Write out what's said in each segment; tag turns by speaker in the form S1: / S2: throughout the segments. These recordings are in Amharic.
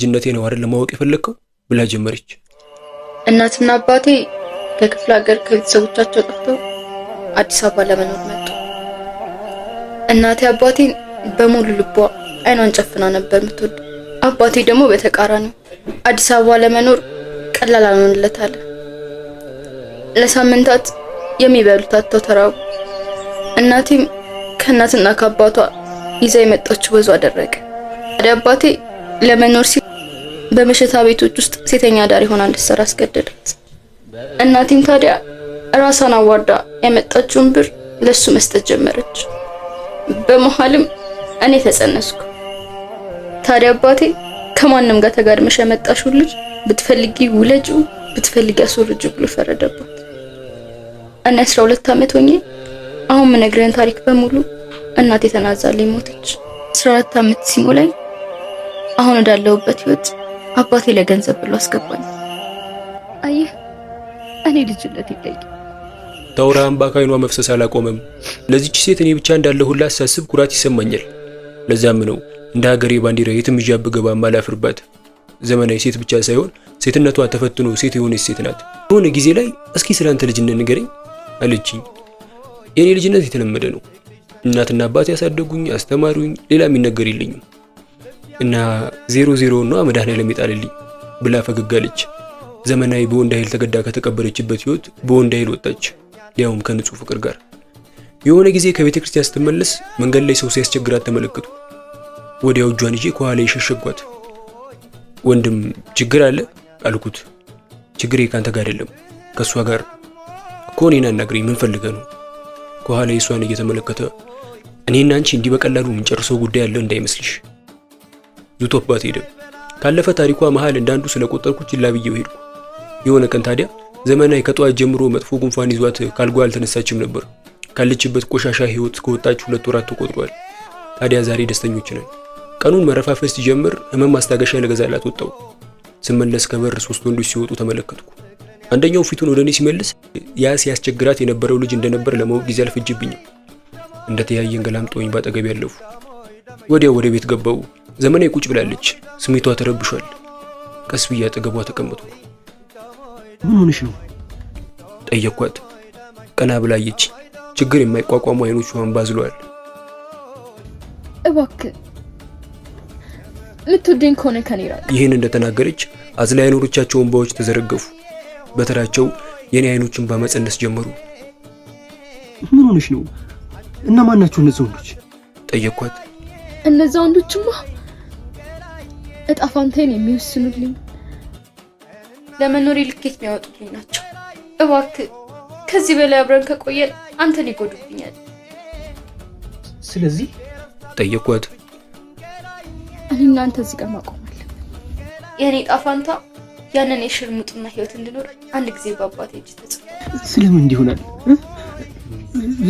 S1: ልጅነቴ ነው አይደል ለማወቅ የፈለግከው ብላ ጀመረች።
S2: እናትና አባቴ ከክፍለ ሀገር ከቤተሰቦቻቸው ጠፍተው አዲስ አበባ ለመኖር መጡ። እናቴ አባቴን በሙሉ ልቧ አይኗን ጨፍና ነበር የምትወደው። አባቴ ደግሞ በተቃራኒው አዲስ አበባ ለመኖር ቀላል አልሆንለት አለ። ለሳምንታት የሚበሉት አጥተው ተራቡ። እናቴም ከእናትና ከአባቷ ይዛ የመጣችው ወዟ አደረገ። ታዲያ አባቴ ለመኖር ሲል በመሸታ ቤቶች ውስጥ ሴተኛ አዳሪ ሆና እንድትሰራ አስገደዳት። እናቴም ታዲያ ራሷን አዋርዳ ያመጣችውን ብር ለሱ መስጠት ጀመረች። በመሃልም እኔ ተጸነስኩ። ታዲያ አባቴ ከማንም ጋር ተጋድመሽ ያመጣሽውን ልጅ ብትፈልጊ ውለጂው፣ ብትፈልጊ አስወርጂው ብሎ ፈረደባት። እኔ 12 ዓመት ሆኜ አሁን የምነግርህን ታሪክ በሙሉ እናቴ ተናዛልኝ ሞተች። 14 ዓመት ሲሞላኝ አሁን ወዳለሁበት ህይወት አባቴ ለገንዘብ ብሎ አስገባኝ። አየህ፣ እኔ ልጅነት የለኝም።
S1: ታውራ እምባ ካይኗ መፍሰስ አላቆመም። ለዚች ሴት እኔ ብቻ እንዳለ ሁላ ሳስብ ኩራት ይሰማኛል። ለዛም ነው እንደ ሀገሬ ባንዲራ የትም ይዣ ብገባ ማላፍርባት። ዘመናዊ ሴት ብቻ ሳይሆን ሴትነቷ ተፈትኖ ሴት የሆነች ሴት ናት። የሆነ ጊዜ ላይ እስኪ ስላንተ ልጅነት ንገረኝ አለችኝ። የኔ ልጅነት የተለመደ ነው። እናትና አባት ያሳደጉኝ፣ አስተማሩኝ፣ ሌላ የሚነገር የለኝም። እና 00 ነው መድኃኔዓለም የጣለልኝ ብላ ፈገግ አለች። ዘመናዊ በወንድ ኃይል ተገዳ ከተቀበረችበት ህይወት በወንድ ኃይል ወጣች፣ ሊያውም ከንጹህ ፍቅር ጋር። የሆነ ጊዜ ከቤተ ክርስቲያን ስትመለስ መንገድ ላይ ሰው ሲያስቸግራት ተመለከቱ። ወዲያው እጇን ይዤ ከኋላ የሸሸጓት። ወንድም ችግር አለ አልኩት። ችግሬ ካንተ ጋር አይደለም ከእሷ ጋር እኮ፣ እኔን አናግረኝ፣ ምን ፈልገህ ነው? ከኋላ እሷን እየተመለከተ እኔና አንቺ እንዲህ በቀላሉ የምንጨርሰው ጉዳይ አለ እንዳይመስልሽ ዙቶባት ሄደ። ካለፈ ታሪኳ መሃል እንዳንዱ ስለቆጠርኩ ችላ ብዬው ሄድኩ። የሆነ ቀን ታዲያ ዘመናዊ ከጠዋት ጀምሮ መጥፎ ጉንፋን ይዟት ካልጓ አልተነሳችም ነበር። ካለችበት ቆሻሻ ህይወት ከወጣች 2 ወራት ተቆጥሯል። ታዲያ ዛሬ ደስተኞች ነን። ቀኑን መረፋፈስ ሲጀምር ህመም ማስታገሻ ልገዛላት ወጣሁ። ስመለስ ከበር 3 ወንዶች ሲወጡ ተመለከትኩ። አንደኛው ፊቱን ወደ እኔ ሲመልስ ያ ሲያስቸግራት የነበረው ልጅ እንደነበር ለማወቅ ጊዜ አልፈጀብኝም። እንደተያየን ገላምጠውኝ ባጠገብ ያለፉ። ወዲያው ወደ ቤት ገባው። ዘመናዊ ቁጭ ብላለች። ስሜቷ ተረብሿል። ቀስ ብዬ አጠገቧ ተቀመጥኩ።
S3: ምን ሆነሽ ነው
S1: ጠየኳት። ቀና ብላ አየች። ችግር የማይቋቋሙ አይኖቿ አንባዝለዋል።
S2: እባክህ የምትወደኝ ከሆነ ከኔ ራቅ።
S1: ይህን እንደተናገረች አዝላ አይኖቻቸው እንባዎች ተዘረገፉ። በተራቸው የኔ አይኖች እንባ መጸነስ ጀመሩ።
S3: ምን ሆነሽ ነው? እና ማን ናቸው እነዚህ ወንዶች
S1: ጠየኳት።
S2: እነዛ ወንዶችማ እጣ ፋንታዬን የሚወስኑልኝ ለመኖሬ ልኬት የሚያወጡልኝ ናቸው። እባክህ ከዚህ በላይ አብረን ከቆየን አንተን ይጎዱብኛል።
S3: ስለዚህ
S1: ጠየኳት።
S2: እኔና አንተ እዚህ ጋር ማቆም አለብን። የኔ እጣ ፋንታ ያንን የሽርሙጥና ህይወት እንድኖር አንድ ጊዜ በአባቴ እጅ ተጽፏል።
S3: ስለምን እንዲህ ይሆናል?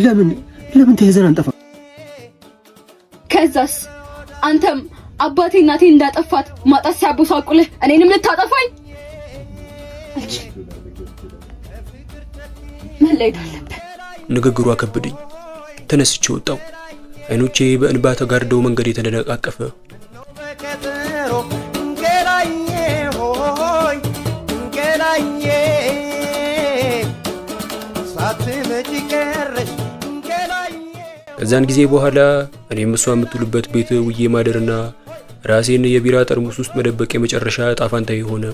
S3: ለምን ለምን ተያይዘን አንጠፋ?
S2: ከዛስ አንተም አባቴ እናቴ እንዳጠፋት ማጣት ሲያቦሳቁልህ እኔንም ልታጠፋኝ አልችልም። መለየት አለብን።
S1: ንግግሯ ከበደኝ። ተነስቼ ወጣሁ። አይኖቼ በእንባ ተጋርደው መንገድ የተደነቃቀፈ። ከዛን ጊዜ በኋላ እኔም እሷ የምትውልበት ቤት ውዬ ማደርና ራሴን የቢራ ጠርሙስ ውስጥ መደበቅ የመጨረሻ ዕጣ ፋንታዬ ሆነ።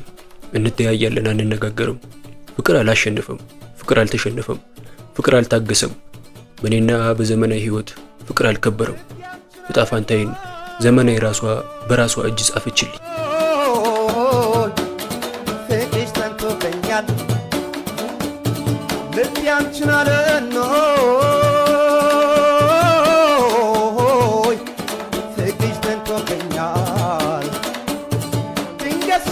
S1: እንተያያለን፣ አንነጋገርም። ፍቅር አላሸነፈም። ፍቅር አልተሸነፈም። ፍቅር አልታገሰም። በእኔና በዘመናዊ ህይወት ፍቅር አልከበረም። ዕጣ ፋንታዬን ዘመናዊ ራሷ በራሷ እጅ ጻፈችልኝ።
S4: ፍቅርሽ ጠንቶብኛል ልቤ አንቺን አለኖ ፍቅርሽ ጠንቶብኛል ድንገት